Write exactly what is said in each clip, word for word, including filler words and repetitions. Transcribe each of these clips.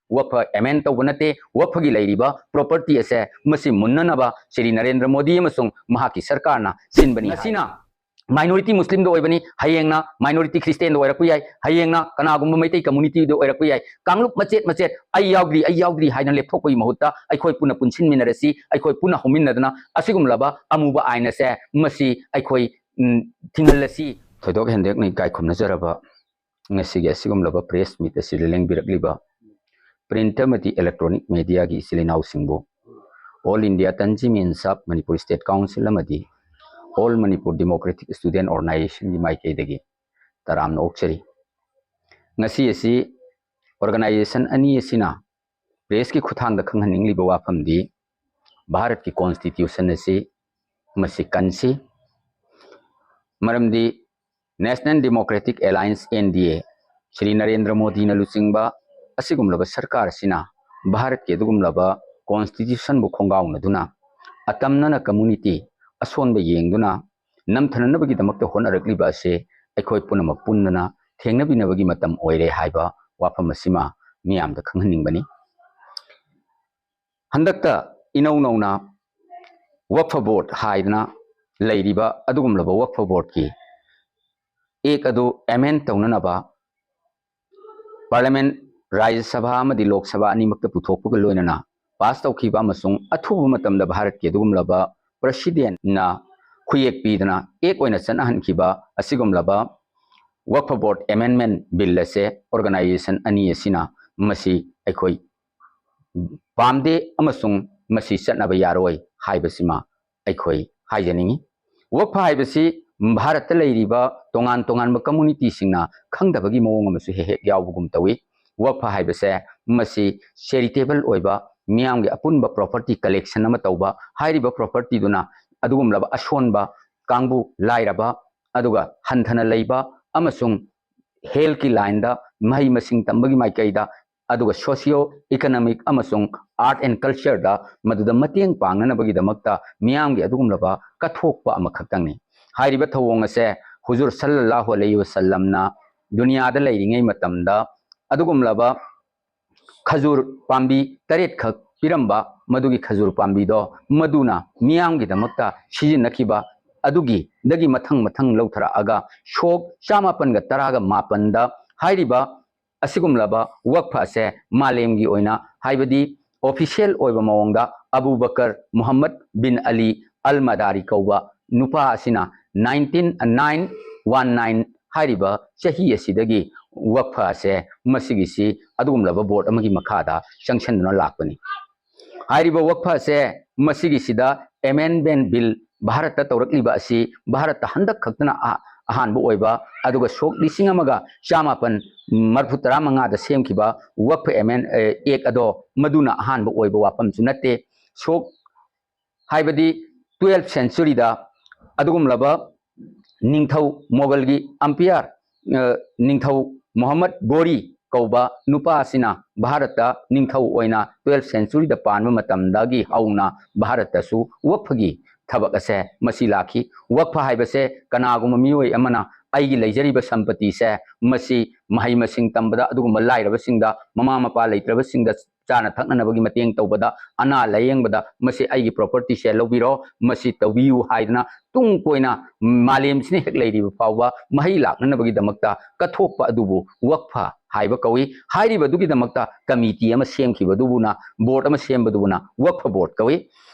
ꯋꯛꯐ ꯑꯦꯃꯦꯟ ꯇꯧꯕ ꯅꯠꯇꯦ꯫ ꯋꯛꯐꯒꯤ ꯂꯩꯔꯤꯕ ꯄ꯭ꯔꯣꯄꯔꯇꯤ ꯑꯁꯦ ꯃꯁꯤ ꯃꯨꯟꯅꯅꯕ ꯁ꯭ꯔꯤ ꯅꯔꯦꯟꯗ꯭ꯔ ꯃꯣꯗꯤ ꯑꯃꯁꯨꯡ ꯃꯍꯥꯛꯀꯤ ꯁꯔꯀꯥꯔꯅ ꯁꯤꯟꯕꯅꯤ꯫ ꯉꯁꯤꯅ ꯃꯥꯏꯅꯣꯔꯤꯇꯤ ꯃꯨꯁꯂꯤꯝꯗ ꯑꯣꯏꯕꯅꯤ, ꯍꯌꯦꯡꯅ ꯃꯥꯏꯅꯣꯔꯤꯇꯤ ꯈ꯭ꯔꯤꯁꯇꯦꯟꯗ ꯑꯣꯏꯔꯛꯄ ꯌꯥꯏ, ꯍꯌꯦꯡꯅ ꯀꯅꯥꯒꯨꯝꯕ ꯃꯩꯇꯩ ꯀꯝꯃꯨꯅꯤꯇꯤꯗ ꯑꯣꯏꯔꯛꯄ ꯌꯥꯏ꯫ ꯀꯥꯡꯂꯨꯞ ꯃꯆꯦꯠ ꯃꯆꯦꯠ, "ꯑꯩ ꯌꯥꯎꯗ꯭ꯔꯤ, ꯑꯩ ꯌꯥꯎꯗ꯭ꯔꯤ" ꯍꯥꯏꯅ ꯂꯦꯞꯊꯣꯛꯄꯒꯤ ꯃꯍꯨꯠꯇ ꯑꯩꯈꯣꯏ ꯄꯨꯟꯅ ꯄꯨꯟꯁꯤꯟꯃꯤꯟꯅꯔꯁꯤ, ꯑꯩꯈꯣꯏ ꯄꯨꯟꯅ ꯍꯧꯃꯤꯟꯅꯗꯨꯅ ꯑꯁꯤꯒꯨꯝꯂꯕ ꯑꯃꯨꯕ ꯑꯥꯏꯟ ꯑꯁꯦ ꯃꯁꯤ ꯑꯩꯈꯣꯏ, ꯎꯝ, ꯊꯤꯡꯍꯜꯂꯁꯤ꯫ ꯊꯣꯏꯗꯣꯛ ꯍꯦꯟꯗꯣꯛꯅ ꯏꯀꯥꯏ ꯈꯨꯝꯅꯖꯔꯕ ꯉꯁꯤꯒꯤ ꯑꯁꯤꯒꯨꯝꯂꯕ ꯄ꯭ꯔꯦꯁ ꯃꯤꯠ ꯑꯁꯤꯗ ꯂꯦꯡꯕꯤꯔꯛꯂꯤꯕ ꯄ꯭ꯔꯤꯟꯠ ꯑꯃꯗꯤ ꯏꯂꯦꯛꯇ꯭ꯔꯣꯅꯤꯛ ꯃꯦꯗꯤꯌꯥꯒꯤ ꯏꯆꯤꯜ ꯏꯅꯥꯎꯁꯤꯡꯕꯨ All India Tanzim Insaf Manipur State Council ꯑꯃꯗꯤ All Manipur Democratic Student Organizationꯒꯤ ꯃꯥꯏꯀꯩꯗꯒꯤ ꯇꯔꯥꯝꯅ ꯑꯣꯛꯆꯔꯤ꯫ ꯉꯁꯤ ꯑꯁꯤ ꯑꯣꯔꯒꯅꯥꯏꯖꯦꯁꯟ ꯑꯅꯤ ꯑꯁꯤꯅ ꯄ꯭ꯔꯦꯁꯀꯤ ꯈꯨꯠꯊꯥꯡꯗ ꯈꯪꯍꯟꯅꯤꯡꯂꯤꯕ ꯋꯥꯐꯝꯗꯤ ꯚꯥꯔꯠꯀꯤ ꯀꯣꯟꯁꯇꯤꯇ꯭ꯌꯨꯁꯟ ꯑꯁꯤ ꯃꯁꯤ ꯀꯟꯁꯤ꯫ ꯃꯔꯝꯗꯤ National Democratic Alliance, N D A, Shri Narendra ꯃꯣꯗꯤꯅ ꯂꯨꯆꯤꯡꯕ ꯑꯁꯤꯒꯨꯝꯂꯕ ꯁꯔꯀꯥꯔ ꯑꯁꯤꯅ ꯚꯥꯔꯠꯀꯤ ꯑꯗꯨꯒꯨꯝꯂꯕ ꯀꯣꯟꯁꯇꯤꯇ꯭ꯌꯨꯁꯟꯕꯨ ꯈꯣꯡꯒꯥꯎꯅꯗꯨꯅ ꯑꯇꯝꯅꯅ ꯀꯝꯃꯨꯅꯤꯇꯤ ꯑꯁꯣꯟꯕ ꯌꯦꯡꯗꯨꯅ ꯅꯝꯊꯅꯅꯕꯒꯤꯗꯃꯛꯇ ꯍꯣꯠꯅꯔꯛꯂꯤꯕ ꯑꯁꯤ ꯑꯩꯈꯣꯏ ꯄꯨꯝꯅꯃꯛ ꯄꯨꯟꯗꯨꯅ ꯊꯦꯡꯅꯕꯤꯅꯕꯒꯤ ꯃꯇꯝ ꯑꯣꯏꯔꯦ ꯍꯥꯏꯕ ꯋꯥꯐꯝ ꯑꯁꯤꯃ ꯃꯤꯌꯥꯝꯗ ꯈꯪꯍꯟꯅꯤꯡꯕꯅꯤ꯫ ꯍꯟꯗꯛꯇ ꯏꯅꯧ ꯅꯧꯅ ꯋꯛꯐ ꯕꯣꯔꯗ ꯍꯥꯏꯗꯅ ꯂꯩꯔꯤꯕ ꯑꯗꯨꯒꯨꯝꯂꯕ ꯋꯛꯐ ꯕꯣꯔꯗꯀꯤ ꯑꯦꯛ ꯑꯗꯨ ꯑꯦꯃꯦꯟ ꯇꯧꯅꯅꯕ ꯄꯥꯔꯂꯤꯌꯥꯃꯦꯟꯠ, ꯔꯥꯖ꯭ꯌ ꯁꯚꯥ ꯑꯃꯗꯤ ꯂꯣꯛ ꯁꯚꯥ ꯑꯅꯤꯃꯛꯇ ꯄꯨꯊꯣꯛꯄꯒ ꯂꯣꯏꯅꯅ ꯄꯥꯁ ꯇꯧꯈꯤꯕ ꯑꯃꯁꯨꯡ ꯑꯊꯨꯕ ꯃꯇꯝꯗ ꯚꯥꯔꯠꯀꯤ ꯑꯗꯨꯒꯨꯝꯂꯕ ꯄ꯭ꯔꯁꯤꯗꯦꯟꯠꯅ ꯈꯨꯌꯦꯛ ꯄꯤꯗꯨꯅ ꯑꯦꯛ ꯑꯣꯏꯅ ꯆꯠꯅꯍꯟꯈꯤꯕ ꯑꯁꯤꯒꯨꯝꯂꯕ ꯋꯛꯐ ꯕꯣꯔꯗ ꯑꯦꯃꯦꯟꯃꯦꯟꯠ ꯕꯤꯜ ꯑꯁꯦ ꯑꯣꯔꯒꯅꯥꯏꯖꯦꯁꯟ ꯑꯅꯤ ꯑꯁꯤꯅ ꯃꯁꯤ ꯑꯩꯈꯣꯏ ꯄꯥꯝꯗꯦ ꯑꯃꯁꯨꯡ ꯃꯁꯤ ꯆꯠꯅꯕ ꯌꯥꯔꯣꯏ ꯍꯥꯏꯕꯁꯤꯃ ꯑꯩꯈꯣꯏ ꯍꯥꯏꯖꯅꯤꯡꯏ꯫ ꯋꯛꯐ ꯍꯥꯏꯕꯁꯤ ꯚꯥꯔꯠꯇ ꯂꯩꯔꯤꯕ ꯇꯣꯉꯥꯟ ꯇꯣꯉꯥꯟꯕ ꯀꯝꯃꯨꯅꯤꯇꯤꯁꯤꯡꯅ ꯈꯪꯗꯕꯒꯤ ꯃꯑꯣꯡ ꯑꯃꯁꯨ ꯍꯦꯛ ꯍꯦꯛ ꯌꯥꯎꯕꯒꯨꯝ ꯇꯧꯏ꯫ ꯋꯛꯐ ꯍꯥꯏꯕꯁꯦ ꯃꯁꯤ ꯆꯦꯔꯤꯇꯦꯕꯜ ꯑꯣꯏꯕ, ꯃꯤꯌꯥꯝꯒꯤ ꯑꯄꯨꯟꯕ ꯄ꯭ꯔꯣꯄꯔꯇꯤ ꯀꯂꯦꯛꯁꯟ ꯑꯃ ꯇꯧꯕ, ꯍꯥꯏꯔꯤꯕ ꯄ꯭ꯔꯣꯄꯔꯇꯤꯗꯨꯅ ꯑꯗꯨꯒꯨꯝꯂꯕ ꯑꯁꯣꯟꯕ ꯀꯥꯡꯕꯨ, ꯂꯥꯏꯔꯕ, ꯑꯗꯨꯒ ꯍꯟꯊꯅ ꯂꯩꯕ ꯑꯃꯁꯨꯡ ꯍꯦꯜꯊꯀꯤ ꯂꯥꯏꯟꯗ, ꯃꯍꯩ ꯃꯁꯤꯡ ꯇꯝꯕꯒꯤ ꯃꯥꯏꯀꯩꯗ, ꯑꯗꯨꯒ ꯁꯣꯁꯤꯌꯣ ꯏꯀꯣꯅꯣꯃꯤꯛ ꯑꯃꯁꯨꯡ ꯑꯥꯔꯠ ꯑꯦꯟ ꯀꯜꯆꯔꯗ ꯃꯗꯨꯗ ꯃꯇꯦꯡ ꯄꯥꯡꯅꯅꯕꯒꯤꯗꯃꯛꯇ ꯃꯤꯌꯥꯝꯒꯤ ꯑꯗꯨꯒꯨꯝꯂꯕ ꯀꯠꯊꯣꯛꯄ ꯑꯃꯈꯛꯇꯪꯅꯤ꯫ ꯍꯥꯏꯔꯤꯕ ꯊꯧꯑꯣꯡ ꯑꯁꯦ ꯍꯨꯖꯨꯔ ꯁꯜꯂꯜꯂꯥꯍꯨ ꯑꯂꯩꯍꯤ ꯋꯁꯜꯂꯝꯅ ꯗꯨꯅꯤꯌꯥꯗ ꯂꯩꯔꯤꯉꯩ ꯃꯇꯝꯗ ꯑꯗꯨꯒꯨꯝꯂꯕ ꯈꯖꯨꯔ ꯄꯥꯝꯕꯤ ꯇꯔꯦꯠꯈꯛ ꯄꯤꯔꯝꯕ ꯃꯗꯨꯒꯤ ꯈꯖꯨꯔ ꯄꯥꯝꯕꯤꯗꯣ ꯃꯗꯨꯅ ꯃꯤꯌꯥꯝꯒꯤꯗꯃꯛꯇ ꯁꯤꯖꯤꯟꯅꯈꯤꯕ ꯑꯗꯨꯒꯤꯗꯒꯤ ꯃꯊꯪ ꯃꯊꯪ ꯂꯧꯊꯔꯛꯑꯒ ꯁꯣꯛ ꯆꯥꯃꯥꯄꯟꯒ ꯇꯔꯥꯒ ꯃꯥꯄꯟꯗ ꯍꯥꯏꯔꯤꯕ ꯑꯁꯤꯒꯨꯝꯂꯕ ꯋꯛꯐ ꯑꯁꯦ ꯃꯥꯂꯦꯝꯒꯤ ꯑꯣꯏꯅ, ꯍꯥꯏꯕꯗꯤ official ꯑꯣꯏꯕ ꯃꯑꯣꯡꯗ ꯑꯕꯨ ꯕꯀꯔ ꯃꯨꯍꯝꯃꯗ ꯕꯤꯟ ꯑꯂꯤ ꯑꯜ ꯃꯗꯥꯔꯤ ꯀꯧꯕ ꯅꯨꯄꯥ ꯑꯁꯤꯅ nineteen nine one nine ꯍꯥꯏꯔꯤꯕ ꯆꯍꯤ ꯑꯁꯤꯗꯒꯤ ꯋꯛꯐ ꯑꯁꯦ ꯃꯁꯤꯒꯤꯁꯤ ꯑꯗꯨꯒꯨꯝꯂꯕ board ꯑꯃꯒꯤ ꯃꯈꯥꯗ ꯆꯪꯁꯤꯟꯗꯨꯅ ꯂꯥꯛꯄꯅꯤ꯫ ꯍꯥꯏꯔꯤꯕ ꯋꯛꯐ ꯑꯁꯦ ꯃꯁꯤꯒꯤꯁꯤꯗ amendment bill ꯚꯥꯔꯠꯇ ꯇꯧꯔꯛꯂꯤꯕ ꯑꯁꯤ ꯚꯥꯔꯠꯇ ꯍꯟꯗꯛ ꯈꯛꯇꯅ ꯑ-, ꯑꯍꯥꯟꯕ ꯑꯣꯏꯕ, ꯑꯗꯨꯒ ꯁꯣꯛ ꯂꯤꯁꯤꯡ ꯑꯃꯒ ꯆꯥꯃꯥꯄꯟ ꯃꯔꯤꯐꯨ ꯇꯔꯥ ꯃꯉꯥꯗ ꯁꯦꯝꯈꯤꯕ ꯋꯛꯐ ꯑꯦꯃꯦꯟ-, ꯑꯦ, act ꯑꯗꯣ ꯃꯗꯨꯅ ꯑꯍꯥꯟꯕ ꯑꯣꯏꯕ ꯋꯥꯐꯝꯁꯨ ꯅꯠꯇꯦ꯫ ꯁꯣꯛ ꯍꯥꯏꯕꯗꯤ twelfth centuryꯗ ꯑꯗꯨꯒꯨꯝꯂꯕ ꯅꯤꯡꯊꯧ ꯃꯣꯒꯜꯒꯤ umpire, ꯑ, ꯅꯤꯡꯊꯧ ꯃꯨꯍꯝꯃꯗ ꯒꯣꯔꯤ ꯀꯧꯕ ꯅꯨꯄꯥ ꯑꯁꯤꯅ ꯚꯥꯔꯠꯇ ꯅꯤꯡꯊꯧ ꯑꯣꯏꯅ twelfth centuryꯗ ꯄꯥꯟꯕ ꯃꯇꯝꯗꯒꯤ ꯍꯧꯅ ꯚꯥꯔꯠꯇꯁꯨ ꯋꯛꯐꯒꯤ ꯊꯕꯛ ꯑꯁꯦ ꯃꯁꯤ ꯂꯥꯛꯈꯤ꯫ ꯋꯛꯐ ꯍꯥꯏꯕꯁꯦ ꯀꯅꯥꯒꯨꯝꯕ ꯃꯤꯑꯣꯏ ꯑꯃꯅ ꯑꯩꯒꯤ ꯂꯩꯖꯔꯤꯕ ꯁꯝꯄꯇꯤꯁꯦ ꯃꯁꯤ ꯃꯍꯩ ꯃꯁꯤꯡ ꯇꯝꯕꯗ, ꯑꯗꯨꯒꯨꯝꯕ ꯂꯥꯏꯔꯕꯁꯤꯡꯗ, ꯃꯃꯥ ꯃꯄꯥ ꯂꯩꯇ꯭ꯔꯕꯁꯤꯡꯗ ꯆꯥꯅ ꯊꯛꯅꯅꯕꯒꯤ ꯃꯇꯦꯡ ꯇꯧꯕꯗ, ꯑꯅꯥ ꯂꯥꯌꯦꯡꯕꯗ ꯃꯁꯤ ꯑꯩꯒꯤ propertyꯁꯦ ꯂꯧꯕꯤꯔꯣ, ꯃꯁꯤ ꯇꯧꯕꯤꯌꯨ ꯍꯥꯏꯗꯅ ꯇꯨꯡ ꯀꯣꯏꯅ ꯃꯥꯂꯦꯝꯁꯤꯅ ꯍꯦꯛ ꯂꯩꯔꯤꯕ ꯐꯥꯎꯕ ꯃꯍꯩ ꯂꯥꯛꯅꯅꯕꯒꯤꯗꯃꯛꯇ ꯀꯠꯊꯣꯛꯄ ꯑꯗꯨꯕꯨ ꯋꯛꯐ ꯍꯥꯏꯕ ꯀꯧꯏ꯫ ꯍꯥꯏꯔꯤꯕꯗꯨꯒꯤꯗꯃꯛꯇ committee ꯑꯃ ꯁꯦꯝꯈꯤꯕꯗꯨꯕꯨꯅ, board ꯑꯃ ꯁꯦꯝꯕꯗꯨꯕꯨꯅ ꯋꯛꯐ board ꯀꯧꯏ꯫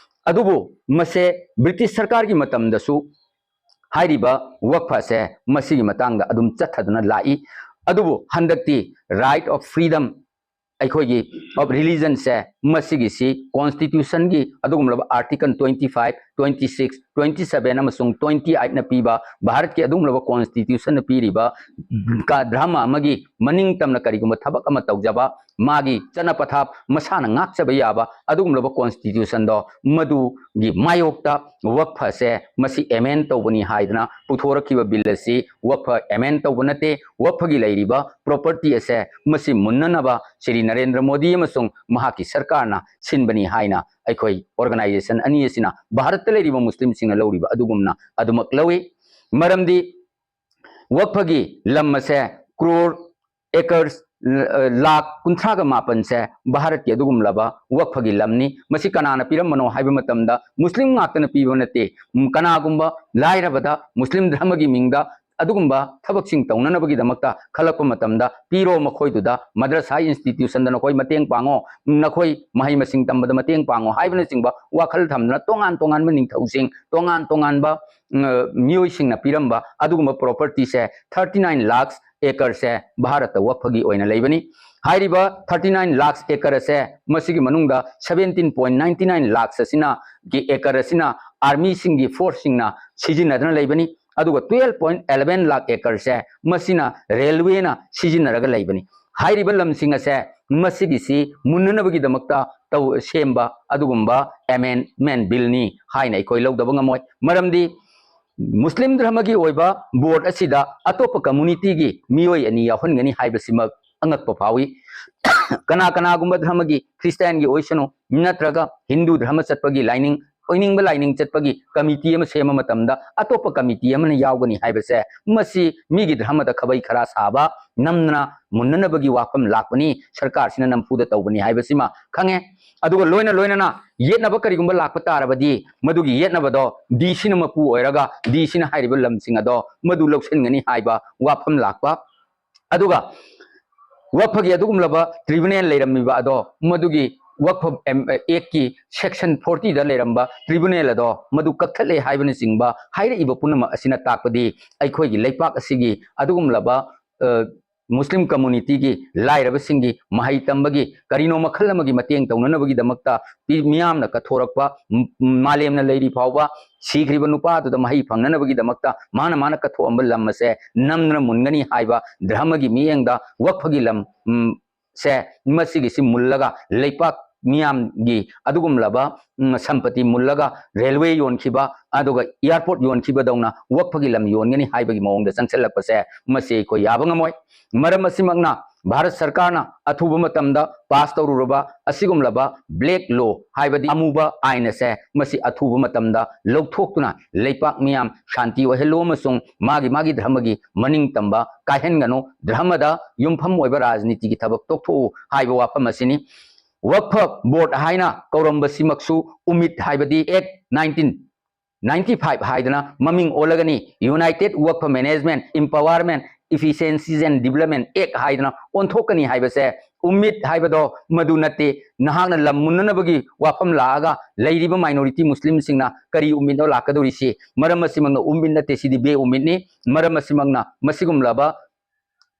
ꯑꯗꯨꯕꯨ ꯃꯁꯦ ꯕ꯭ꯔꯤꯇꯤꯁ ꯁꯔꯀꯥꯔꯒꯤ ꯃꯇꯝꯗꯁꯨ ꯍꯥꯏꯔꯤꯕ ꯋꯛꯐ ꯑꯁꯦ ꯃꯁꯤꯒꯤ ꯃꯇꯥꯡꯗ ꯑꯗꯨꯝ ꯆꯠꯊꯗꯨꯅ ꯂꯥꯛꯏ꯫ ꯑꯗꯨꯕꯨ ꯍꯟꯗꯛꯇꯤ right of freedom, ꯑꯩꯈꯣꯏꯒꯤ of religionꯁꯦ ꯃꯁꯤꯒꯤꯁꯤ constitutionꯒꯤ ꯑꯗꯨꯒꯨꯝꯂꯕ article twenty five, twenty six, twenty seven ꯑꯃꯁꯨꯡ twenty eightꯅ ꯄꯤꯕ, ꯚꯥꯔꯠꯀꯤ ꯑꯗꯨꯒꯨꯝꯂꯕ constitutionꯅ ꯄꯤꯔꯤꯕ ꯀ-, ꯙꯔꯃ ꯑꯃꯒꯤ ꯃꯅꯤꯡ ꯇꯝꯅ ꯀꯔꯤꯒꯨꯝꯕ ꯊꯕꯛ ꯑꯃ ꯇꯧꯖꯕ, ꯃꯥꯒꯤ ꯆꯠꯅ ꯄꯊꯥꯞ ꯃꯁꯥꯅ ꯉꯥꯛꯆꯕ ꯌꯥꯕ ꯑꯗꯨꯒꯨꯝꯂꯕ constitutionꯗꯣ, ꯃꯗꯨꯒꯤ ꯃꯥꯌꯣꯛꯇ ꯋꯛꯐꯁꯦ ꯃꯁꯤ amend ꯇꯧꯕꯅꯤ ꯍꯥꯏꯗꯅ ꯄꯨꯊꯣꯔꯛꯈꯤꯕ bill ꯑꯁꯤ ꯋꯛꯐ amend ꯇꯧꯕ ꯅꯠꯇꯦ꯫ ꯋꯛꯐꯒꯤ ꯂꯩꯔꯤꯕ property ꯑꯁꯦ ꯃꯁꯤ ꯃꯨꯟꯅꯅꯕ ꯁ꯭ꯔꯤ ꯅꯔꯦꯟꯗ꯭ꯔ ꯃꯣꯗꯤ ꯑꯃꯁꯨꯡ ꯃꯍꯥꯛꯀꯤ ꯁꯔꯀꯥꯔꯅ ꯁꯤꯟꯕꯅꯤ ꯍꯥꯏꯅ ꯑꯩꯈꯣꯏ organization ꯑꯅꯤ ꯑꯁꯤꯅ ꯚꯥꯔꯠꯇ ꯂꯩꯔꯤꯕ ꯃꯨꯁꯂꯤꯝꯁꯤꯡꯅ ꯂꯧꯔꯤꯕ ꯑꯗꯨꯒꯨꯝꯅ ꯑꯗꯨꯃꯛ ꯂꯧꯏ꯫ ꯃꯔꯝꯗꯤ ꯋꯛꯐꯒꯤ ꯂꯝ ꯑꯁꯦ crore acres ꯂꯥꯈ ꯀꯨꯟꯊ꯭ꯔꯥꯒ ꯃꯥꯄꯟꯁꯦ ꯚꯥꯔꯠꯀꯤ ꯑꯗꯨꯒꯨꯝꯂꯕ ꯋꯛꯐꯒꯤ ꯂꯝꯅꯤ꯫ ꯃꯁꯤ ꯀꯅꯥꯅ ꯄꯤꯔꯝꯕꯅꯣ ꯍꯥꯏꯕ ꯃꯇꯝꯗ ꯃꯨꯁꯂꯤꯝ ꯉꯥꯛꯇꯅ ꯄꯤꯕ ꯅꯠꯇꯦ꯫ ꯎꯝ, ꯀꯅꯥꯒꯨꯝꯕ ꯂꯥꯏꯔꯕꯗ ꯃꯨꯁꯂꯤꯝ ꯙꯔꯃꯒꯤ ꯃꯤꯡꯗ ꯑꯗꯨꯒꯨꯝꯕ ꯊꯕꯛꯁꯤꯡ ꯇꯧꯅꯅꯕꯒꯤꯗꯃꯛꯇ ꯈꯜꯂꯛꯄ ꯃꯇꯝꯗ ꯄꯤꯔꯣ, ꯃꯈꯣꯏꯗꯨꯗ ꯃꯗ꯭ꯔꯁꯥ ꯏꯟꯁꯇꯤꯇ꯭ꯌꯨꯁꯟꯗ ꯅꯈꯣꯏ ꯃꯇꯦꯡ ꯄꯥꯡꯉꯣ, ꯅꯈꯣꯏ ꯃꯍꯩ ꯃꯁꯤꯡ ꯇꯝꯕꯗ ꯃꯇꯦꯡ ꯄꯥꯡꯉꯣ ꯍꯥꯏꯕꯅꯆꯤꯡꯕ ꯋꯥꯈꯜ ꯊꯝꯗꯨꯅ ꯇꯣꯉꯥꯟ ꯇꯣꯉꯥꯟꯕ ꯅꯤꯡꯊꯧꯁꯤꯡ, ꯇꯣꯉꯥꯟ ꯇꯣꯉꯥꯟꯕ, ꯎꯝ, ꯃꯤꯑꯣꯏꯁꯤꯡꯅ ꯄꯤꯔꯝꯕ ꯑꯗꯨꯒꯨꯝꯕ ꯄ꯭ꯔꯣꯄꯔꯇꯤꯁꯦ ꯊꯥꯔꯇꯤ ꯅꯥꯏꯟ ꯂꯥꯈ ꯑꯦꯀꯔꯁꯦ ꯚꯥꯔꯠꯇ ꯋꯛꯐꯒꯤ ꯑꯣꯏꯅ ꯂꯩꯕꯅꯤ꯫ ꯍꯥꯏꯔꯤꯕ ꯊꯥꯔꯇꯤ ꯅꯥꯏꯟ ꯂꯥꯈ ꯑꯦꯀꯔ ꯑꯁꯦ, ꯃꯁꯤꯒꯤ ꯃꯅꯨꯡꯗ seventeen point ninety nine lakh ꯑꯁꯤꯅ, ꯒꯤ ꯑꯦꯀꯔ ꯑꯁꯤꯅ ꯑꯥꯔꯃꯤꯁꯤꯡꯒꯤ ꯐꯣꯔꯁꯁꯤꯡꯅ ꯁꯤꯖꯤꯟꯅꯗꯨꯅ ꯂꯩꯕꯅꯤ꯫ ꯑꯗꯨꯒ ꯇ꯭ꯋꯦꯜꯐ ꯄꯣꯏꯟ ꯑꯦꯂꯚꯦꯟ ꯂꯥꯈ ꯑꯦꯀꯔꯁꯦ ꯃꯁꯤꯅ ꯔꯦꯜꯋꯦꯅ ꯁꯤꯖꯤꯟꯅꯔꯒ ꯂꯩꯕꯅꯤ꯫ ꯍꯥꯏꯔꯤꯕ ꯂꯝꯁꯤꯡ ꯑꯁꯦ ꯃꯁꯤꯒꯤꯁꯤ ꯃꯨꯟꯅꯅꯕꯒꯤꯗꯃꯛꯇ ꯇꯧ-, ꯁꯦꯝꯕ ꯑꯗꯨꯒꯨꯝꯕ ꯑꯦꯃꯦꯟꯃꯦꯟ ꯕꯤꯜꯅꯤ ꯍꯥꯏꯅ ꯑꯩꯈꯣꯏ ꯂꯧꯗꯕ ꯉꯝꯃꯣꯏ꯫ ꯃꯔꯝꯗꯤ ꯃꯨꯁꯂꯤꯝ ꯙꯔꯃꯒꯤ ꯑꯣꯏꯕ ꯕꯣꯔꯗ ꯑꯁꯤꯗ ꯑꯇꯣꯞꯄ ꯀꯝꯃꯨꯅꯤꯇꯤꯒꯤ ꯃꯤꯑꯣꯏ ꯑꯅꯤ ꯌꯥꯎꯍꯟꯒꯅꯤ ꯍꯥꯏꯕꯁꯤꯃꯛ ꯑꯉꯛꯄ ꯐꯥꯎꯏ꯫ ꯀꯅꯥ ꯀꯅꯥꯒꯨꯝꯕ ꯙꯔꯃꯒꯤ, ꯈ꯭ꯔꯤꯁꯇꯤꯌꯥꯟꯒꯤ ꯑꯣꯏꯁꯅꯨ, ꯅꯠꯇ꯭ꯔꯒ ꯍꯤꯟꯗꯨ ꯙꯔꯃ ꯆꯠꯄꯒꯤ ꯂꯥꯏꯅꯤꯡ, ꯑꯣꯏꯅꯤꯡꯕ ꯂꯥꯏꯅꯤꯡ ꯆꯠꯄꯒꯤ ꯀꯃꯤꯇꯤ ꯑꯃ ꯁꯦꯝꯕ ꯃꯇꯝꯗ ꯑꯇꯣꯞꯄ ꯀꯃꯤꯇꯤ ꯑꯃꯅ ꯌꯥꯎꯒꯅꯤ ꯍꯥꯏꯕꯁꯦ, ꯃꯁꯤ ꯃꯤꯒꯤ ꯙꯔꯃꯗ ꯈꯕꯩ ꯈꯔꯥ ꯁꯥꯕ, ꯅꯝꯅ ꯃꯨꯟꯅꯅꯕꯒꯤ ꯋꯥꯐꯝ ꯂꯥꯛꯄꯅꯤ, ꯁꯔꯀꯥꯔꯁꯤꯅ ꯅꯝꯐꯨꯗ ꯇꯧꯕꯅꯤ ꯍꯥꯏꯕꯁꯤꯃ ꯈꯪꯉꯦ꯫ ꯑꯗꯨꯒ ꯂꯣꯏꯅ ꯂꯣꯏꯅꯅ ꯌꯦꯠꯅꯕ ꯀꯔꯤꯒꯨꯝꯕ ꯂꯥꯛꯄ ꯇꯥꯔꯕꯗꯤ, ꯃꯗꯨꯒꯤ ꯌꯦꯠꯅꯕꯗꯣ ꯗꯤ ꯁꯤꯅ ꯃꯄꯨ ꯑꯣꯏꯔꯒ ꯗꯤ ꯁꯤꯅ ꯍꯥꯏꯔꯤꯕ ꯂꯝꯁꯤꯡ ꯑꯗꯣ ꯃꯗꯨ ꯂꯧꯁꯤꯟꯒꯅꯤ ꯍꯥꯏꯕ ꯋꯥꯐꯝ ꯂꯥꯛꯄ꯫ ꯑꯗꯨꯒ ꯋꯛꯐꯒꯤ ꯑꯗꯨꯒꯨꯝꯂꯕ ꯇ꯭ꯔꯤꯕꯨꯅꯦꯜ ꯂꯩꯔꯝꯃꯤꯕ ꯑꯗꯣ, ꯃꯗꯨꯒꯤ ꯋꯛꯐ ꯑꯦꯝ-, ꯑꯦꯛꯀꯤ ꯁꯦꯛꯁꯟ ꯐꯣꯔꯇꯤꯗ ꯂꯩꯔꯝꯕ ꯇ꯭ꯔꯤꯕꯨꯅꯦꯜ ꯑꯗꯣ ꯃꯗꯨ ꯀꯛꯊꯠꯂꯦ ꯍꯥꯏꯕꯅꯆꯤꯡꯕ ꯍꯥꯏꯔꯛꯏꯕ ꯄꯨꯝꯅꯃꯛ ꯑꯁꯤꯅ ꯇꯥꯛꯄꯗꯤ ꯑꯩꯈꯣꯏꯒꯤ ꯂꯩꯄꯥꯛ ꯑꯁꯤꯒꯤ ꯑꯗꯨꯒꯨꯝꯂꯕ, ꯑ, ꯃꯨꯁꯂꯤꯝ ꯀꯝꯃꯨꯅꯤꯇꯤꯒꯤ ꯂꯥꯏꯔꯕꯁꯤꯡꯒꯤ ꯃꯍꯩ ꯇꯝꯕꯒꯤ ꯀꯔꯤꯅꯣ ꯃꯈꯜ ꯑꯃꯒꯤ ꯃꯇꯦꯡ ꯇꯧꯅꯅꯕꯒꯤꯗꯃꯛꯇ ꯄꯤ-, ꯃꯤꯌꯥꯝꯅ ꯀꯠꯊꯣꯔꯛꯄ, ꯝ-, ꯃꯥꯂꯦꯝꯅ ꯂꯩꯔꯤ ꯐꯥꯎꯕ ꯁꯤꯈ꯭ꯔꯤꯕ ꯅꯨꯄꯥꯗꯨꯗ ꯃꯍꯩ ꯐꯪꯅꯅꯕꯒꯤꯗꯃꯛꯇ ꯃꯥꯅ, ꯃꯥꯅ ꯀꯠꯊꯣꯛꯑꯝꯕ ꯂꯝ ꯑꯁꯦ ꯅꯝꯗꯅ ꯃꯨꯟꯒꯅꯤ ꯍꯥꯏꯕ ꯙꯔꯃꯒꯤ ꯃꯤꯠꯌꯦꯡꯗ ꯋꯛꯐꯒꯤ ꯂꯝ, ꯎꯝ, ꯁꯦ, ꯃꯁꯤꯒꯤꯁꯤ ꯃꯨꯜꯂꯒ ꯂꯩꯄꯥꯛ ꯃꯤꯌꯥꯝꯒꯤ ꯑꯗꯨꯒꯨꯝꯂꯕ, ꯎꯝ, ꯁꯝꯄꯇꯤ ꯃꯨꯜꯂꯒ ꯔꯦꯜꯋꯦ ꯌꯣꯟꯈꯤꯕ, ꯑꯗꯨꯒ ꯑꯦꯌꯥꯔꯄꯣꯔꯠ ꯌꯣꯟꯈꯤꯕꯗꯧꯅ ꯋꯛꯐꯒꯤ ꯂꯝ ꯌꯣꯟꯒꯅꯤ ꯍꯥꯏꯕꯒꯤ ꯃꯑꯣꯡꯗ ꯆꯪꯁꯤꯜꯂꯛꯄꯁꯦ, ꯃꯁꯤ ꯑꯩꯈꯣꯏ ꯌꯥꯕ ꯉꯝꯃꯣꯏ꯫ ꯃꯔꯝ ꯑꯁꯤꯃꯛꯅ ꯚꯥꯔꯠ ꯁꯔꯀꯥꯔꯅ ꯑꯊꯨꯕ ꯃꯇꯝꯗ ꯄꯥꯁ ꯇꯧꯔꯨꯔꯕ ꯑꯁꯤꯒꯨꯝꯂꯕ ꯕ꯭ꯂꯦꯛ ꯂꯣ ꯍꯥꯏꯕꯗꯤ ꯑꯃꯨꯕ ꯑꯥꯏꯟ ꯑꯁꯦ ꯃꯁꯤ ꯑꯊꯨꯕ ꯃꯇꯝꯗ ꯂꯧꯊꯣꯛꯇꯨꯅ ꯂꯩꯄꯥꯛ ꯃꯤꯌꯥꯝ ꯁꯥꯟꯇꯤ ꯑꯣꯏꯍꯜꯂꯨ ꯑꯃꯁꯨꯡ ꯃꯥꯒꯤ ꯃꯥꯒꯤ ꯙꯔꯃꯒꯤ ꯃꯅꯤꯡ ꯇꯝꯕ ꯀꯥꯏꯍꯟꯒꯅꯨ, ꯙꯔꯃꯗ ꯌꯨꯝꯐꯝ ꯑꯣꯏꯕ ꯔꯥꯖꯅꯤꯇꯤꯒꯤ ꯊꯕꯛ ꯇꯣꯛꯊꯣꯛꯎ ꯍꯥꯏꯕ ꯋꯥꯐꯝ ꯑꯁꯤꯅꯤ꯫ ꯋꯛꯐ ꯕꯣꯔꯗ ꯍꯥꯏꯅ ꯀꯧꯔꯝꯕꯁꯤꯃꯛꯁꯨ ꯎꯃꯤꯠ ꯍꯥꯏꯕꯗꯤ ꯑꯦꯛ ꯅꯥꯏꯟꯇꯤꯟ ꯅꯥꯏꯟꯇꯤ ꯐꯥꯏꯚ ꯍꯥꯏꯗꯅ ꯃꯃꯤꯡ ꯑꯣꯜꯂꯒꯅꯤ, United Work for Management, Empowerment, Efficiencies and Development Act ꯍꯥꯏꯗꯅ ꯑꯣꯟꯊꯣꯛꯀꯅꯤ ꯍꯥꯏꯕꯁꯦ ꯎꯃꯤꯠ ꯍꯥꯏꯕꯗꯣ ꯃꯗꯨ ꯅꯠꯇꯦ꯫ ꯅꯍꯥꯛꯅ ꯂꯝ ꯃꯨꯟꯅꯅꯕꯒꯤ ꯋꯥꯐꯝ ꯂꯥꯛꯑꯒ ꯂꯩꯔꯤꯕ ꯃꯥꯏꯅꯣꯔꯤꯇꯤ ꯃꯨꯁꯂꯤꯝꯁꯤꯡꯅ ꯀꯔꯤ ꯎꯃꯤꯠꯅꯣ ꯂꯥꯛꯀꯗꯧꯔꯤꯁꯤ? ꯃꯔꯝ ꯑꯁꯤꯃꯛꯅ ꯎꯃꯤꯠ ꯅꯠꯇꯦ, ꯁꯤꯗꯤ ꯕꯦ ꯎꯃꯤꯠꯅꯤ꯫ ꯃꯔꯝ ꯑꯁꯤꯃꯛꯅ ꯃꯁꯤꯒꯨꯝꯂꯕ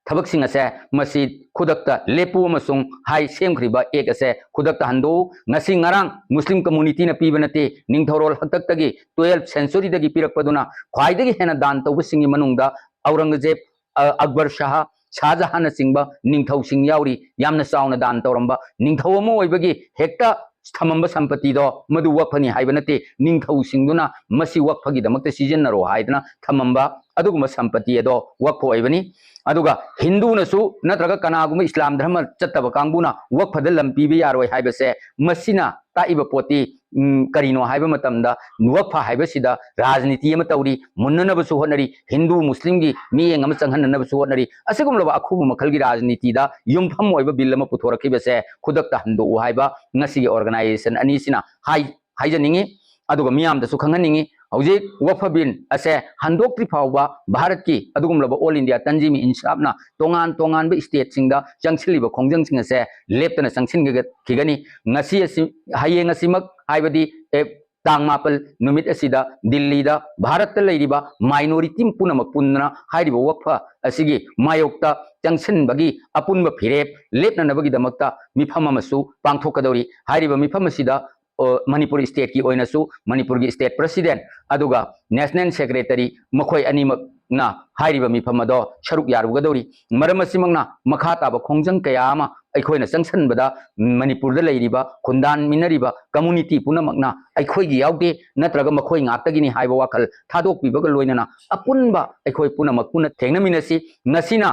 ꯊꯕꯛꯁꯤꯡ ꯑꯁꯦ ꯃꯁꯤ ꯈꯨꯗꯛꯇ ꯂꯦꯞꯄꯨ ꯑꯃꯁꯨꯡ ꯍꯥꯏ ꯁꯦꯝꯈ꯭ꯔꯤꯕ ꯑꯦꯛ ꯑꯁꯦ ꯈꯨꯗꯛꯇ ꯍꯟꯗꯣꯛꯎ꯫ ꯉꯁꯤ ꯉꯔꯥꯡ ꯃꯨꯁꯂꯤꯝ ꯀꯝꯃꯨꯅꯤꯇꯤꯅ ꯄꯤꯕ ꯅꯠꯇꯦ, ꯅꯤꯡꯊꯧꯔꯣꯜ ꯍꯥꯛꯇꯛꯇꯒꯤ ꯇꯨꯋꯦꯜꯐ ꯁꯦꯟꯆꯨꯔꯤꯗꯒꯤ ꯄꯤꯔꯛꯄꯗꯨꯅ ꯈ꯭ꯋꯥꯏꯗꯒꯤ ꯍꯦꯟꯅ ꯗꯥꯟ ꯇꯧꯕꯁꯤꯡꯒꯤ ꯃꯅꯨꯡꯗ ꯑꯧꯔꯪꯒꯖꯦꯕ, ꯑ, ꯑꯛꯕꯔ ꯁꯥꯍ, ꯁꯥꯍꯖꯍꯥꯟꯅꯆꯤꯡꯕ ꯅꯤꯡꯊꯧꯁꯤꯡ ꯌꯥꯎꯔꯤ꯫ ꯌꯥꯝꯅ ꯆꯥꯎꯅ ꯗꯥꯟ ꯇꯧꯔꯝꯕ ꯅꯤꯡꯊꯧ ꯑꯃ ꯑꯣꯏꯕꯒꯤ ꯍꯦꯛꯇ ꯊꯝꯃꯝꯕ ꯁꯝꯄꯇꯤꯗꯣ ꯃꯗꯨ ꯋꯛꯐꯅꯤ ꯍꯥꯏꯕ ꯅꯠꯇꯦ꯫ ꯅꯤꯡꯊꯧꯁꯤꯡꯗꯨꯅ ꯃꯁꯤ ꯋꯛꯐꯒꯤꯗꯃꯛꯇ ꯁꯤꯖꯤꯟꯅꯔꯣ ꯍꯥꯏꯗꯅ ꯊꯝꯃꯝꯕ ꯑꯗꯨꯒꯨꯝꯕ ꯁꯝꯄꯇꯤ ꯑꯗꯣ ꯋꯛꯐ ꯑꯣꯏꯕꯅꯤ꯫ ꯑꯗꯨꯒ ꯍꯤꯟꯗꯨꯅꯁꯨ ꯅꯠꯇ꯭ꯔꯒ ꯀꯅꯥꯒꯨꯝꯕ ꯏꯁꯂꯥꯝ ꯙꯔꯃ ꯆꯠꯇꯕ ꯀꯥꯡꯕꯨꯅ ꯋꯛꯐꯗ ꯂꯝ ꯄꯤꯕ ꯌꯥꯔꯣꯏ ꯍꯥꯏꯕꯁꯦ ꯃꯁꯤꯅ ꯇꯥꯛꯏꯕ ꯄꯣꯠꯇꯤ, ꯎꯝ, ꯀꯔꯤꯅꯣ ꯍꯥꯏꯕ ꯃꯇꯝꯗ ꯋꯛꯐ ꯍꯥꯏꯕꯁꯤꯗ ꯔꯥꯖꯅꯤꯇꯤ ꯑꯃ ꯇꯧꯔꯤ, ꯃꯨꯟꯅꯅꯕꯁꯨ ꯍꯣꯠꯅꯔꯤ, ꯍꯤꯟꯗꯨ ꯃꯨꯁꯂꯤꯝꯒꯤ ꯃꯤꯠꯌꯦꯡ ꯑꯃ ꯆꯪꯍꯟꯅꯅꯕꯁꯨ ꯍꯣꯠꯅꯔꯤ꯫ ꯑꯁꯤꯒꯨꯝꯂꯕ ꯑꯈꯨꯕ ꯃꯈꯜꯒꯤ ꯔꯥꯖꯅꯤꯇꯤꯗ ꯌꯨꯝꯐꯝ ꯑꯣꯏꯕ ꯕꯤꯜ ꯑꯃ ꯄꯨꯊꯣꯔꯛꯈꯤꯕꯁꯦ ꯈꯨꯗꯛꯇ ꯍꯟꯗꯣꯛꯎ ꯍꯥꯏꯕ ꯉꯁꯤꯒꯤ ꯑꯣꯔꯒꯅꯥꯏꯖꯦꯁꯟ ꯑꯅꯤꯁꯤꯅ ꯍꯥꯏ-, ꯍꯥꯏꯖꯅꯤꯡꯉꯤ꯫ ꯑꯗꯨꯒ ꯃꯤꯌꯥꯝꯗꯁꯨ ꯈꯪꯍꯟꯅꯤꯡꯉꯤ, ꯍꯧꯖꯤꯛ ꯋꯛꯐ ꯕꯤꯜ ꯑꯁꯦ ꯍꯟꯗꯣꯛꯇ꯭ꯔꯤ ꯐꯥꯎꯕ ꯚꯥꯔꯠꯀꯤ ꯑꯗꯨꯒꯨꯝꯂꯕ ꯑꯣꯜ ꯏꯟꯗꯤꯌꯥ ꯇꯟꯖꯤꯝ ꯏꯟꯁꯥꯐꯅ ꯇꯣꯉꯥꯟ ꯇꯣꯉꯥꯟꯕ ꯁ꯭ꯇꯦꯠꯁꯤꯡꯗ ꯆꯪꯁꯤꯜꯂꯤꯕ ꯈꯣꯡꯖꯪꯁꯤꯡ ꯑꯁꯦ ꯂꯦꯞꯇꯅ ꯆꯪꯁꯤꯟꯈꯤꯒꯅꯤ꯫ ꯉꯁꯤ ꯑꯁꯤ, ꯍꯌꯦꯡ ꯑꯁꯤꯃꯛ ꯍꯥꯏꯕꯗꯤ, ꯑꯦ, ꯇꯥꯡ ꯃꯥꯄꯜ ꯅꯨꯃꯤꯠ ꯑꯁꯤꯗ ꯗꯤꯜꯂꯤꯗ ꯚꯥꯔꯠꯇ ꯂꯩꯔꯤꯕ ꯃꯥꯏꯅꯣꯔꯤꯇꯤ ꯄꯨꯝꯅꯃꯛ ꯄꯨꯟꯗꯨꯅ ꯍꯥꯏꯔꯤꯕ ꯋꯛꯐ ꯑꯁꯤꯒꯤ ꯃꯥꯌꯣꯛꯇ ꯆꯪꯁꯤꯟꯕꯒꯤ ꯑꯄꯨꯟꯕ ꯐꯤꯔꯦꯞ ꯂꯦꯞꯅꯅꯕꯒꯤꯗꯃꯛꯇ ꯃꯤꯐꯝ ꯑꯃꯁꯨ ꯄꯥꯡꯊꯣꯛꯀꯗꯧꯔꯤ꯫ ꯍꯥꯏꯔꯤꯕ ꯃꯤꯐꯝ ꯑꯁꯤꯗ, ꯑ, ꯃꯅꯤꯄꯨꯔ ꯁ꯭ꯇꯦꯠꯀꯤ ꯑꯣꯏꯅꯁꯨ ꯃꯅꯤꯄꯨꯔꯒꯤ ꯁ꯭ꯇꯦꯠ ꯄ꯭ꯔꯁꯤꯗꯦꯟꯠ ꯑꯗꯨꯒ ꯅꯦꯁꯅꯦꯜ ꯁꯦꯀ꯭ꯔꯦꯇꯔꯤ ꯃꯈꯣꯏ ꯑꯅꯤꯃꯛꯅ ꯍꯥꯏꯔꯤꯕ ꯃꯤꯐꯝ ꯑꯗꯣ ꯁꯔꯨꯛ ꯌꯥꯔꯨꯒꯗꯧꯔꯤ꯫ ꯃꯔꯝ ꯑꯁꯤꯃꯛꯅ ꯃꯈꯥ ꯇꯥꯕ ꯈꯣꯡꯖꯪ ꯀꯌꯥ ꯑꯃ ꯑꯩꯈꯣꯏꯅ ꯆꯪꯁꯤꯟꯕꯗ ꯃꯅꯤꯄꯨꯔꯗ ꯂꯩꯔꯤꯕ ꯈꯨꯟꯗꯥꯃꯤꯟꯅꯔꯤꯕ ꯀꯝꯃꯨꯅꯤꯇꯤ ꯄꯨꯝꯅꯃꯛꯅ ꯑꯩꯈꯣꯏꯒꯤ ꯌꯥꯎꯗꯦ ꯅꯠꯇ꯭ꯔꯒ ꯃꯈꯣꯏ ꯉꯥꯛꯇꯒꯤꯅꯤ ꯍꯥꯏꯕ ꯋꯥꯈꯜ ꯊꯥꯗꯣꯛꯄꯤꯕꯒ ꯂꯣꯏꯅꯅ ꯑꯄꯨꯟꯕ ꯑꯩꯈꯣꯏ ꯄꯨꯝꯅꯃꯛ ꯄꯨꯟꯅ ꯊꯦꯡꯅꯃꯤꯟꯅꯁꯤ꯫ ꯉꯁꯤꯅ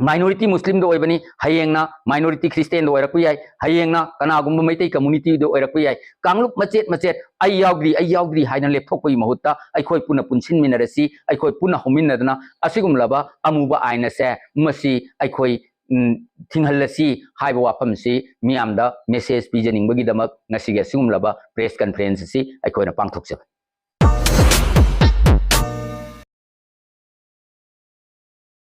minority Muslimꯗ ꯑꯣꯏꯕꯅꯤ, ꯍꯌꯦꯡꯅ minority Christianꯗ ꯑꯣꯏꯔꯛꯄ ꯌꯥꯏ, ꯍꯌꯦꯡꯅ ꯀꯅꯥꯒꯨꯝꯕ ꯃꯩꯇꯩ communityꯗ ꯑꯣꯏꯔꯛꯄ ꯌꯥꯏ꯫ ꯀꯥꯡꯂꯨꯞ ꯃꯆꯦꯠ ꯃꯆꯦꯠ "ꯑꯩ ꯌꯥꯎꯗ꯭ꯔꯤ, ꯑꯩ ꯌꯥꯎꯗ꯭ꯔꯤ" ꯍꯥꯏꯅ ꯂꯦꯞꯊꯣꯛꯄꯒꯤ ꯃꯍꯨꯠꯇ ꯑꯩꯈꯣꯏ ꯄꯨꯟꯅ ꯄꯨꯟꯁꯤꯟꯃꯤꯟꯅꯔꯁꯤ, ꯑꯩꯈꯣꯏ ꯄꯨꯟꯅ ꯍꯧꯃꯤꯟꯅꯗꯅ ꯑꯁꯤꯒꯨꯝꯂꯕ ꯑꯃꯨꯕ ꯑꯥꯏꯟ ꯑꯁꯦ ꯃꯁꯤ ꯑꯩꯈꯣꯏ, ꯎꯝ, ꯊꯤꯡꯍꯜꯂꯁꯤ ꯍꯥꯏꯕ ꯋꯥꯐꯝꯁꯤ ꯃꯤꯌꯥꯝꯗ message ꯄꯤꯖꯅꯤꯡꯕꯒꯤꯗꯃꯛ ꯉꯁꯤꯒꯤ ꯑꯁꯤꯒꯨꯝꯂꯕ press conference ꯑꯁꯤ ꯑꯩꯈꯣꯏꯅ ꯄꯥꯡꯊꯣꯛꯆꯕꯅꯤ꯫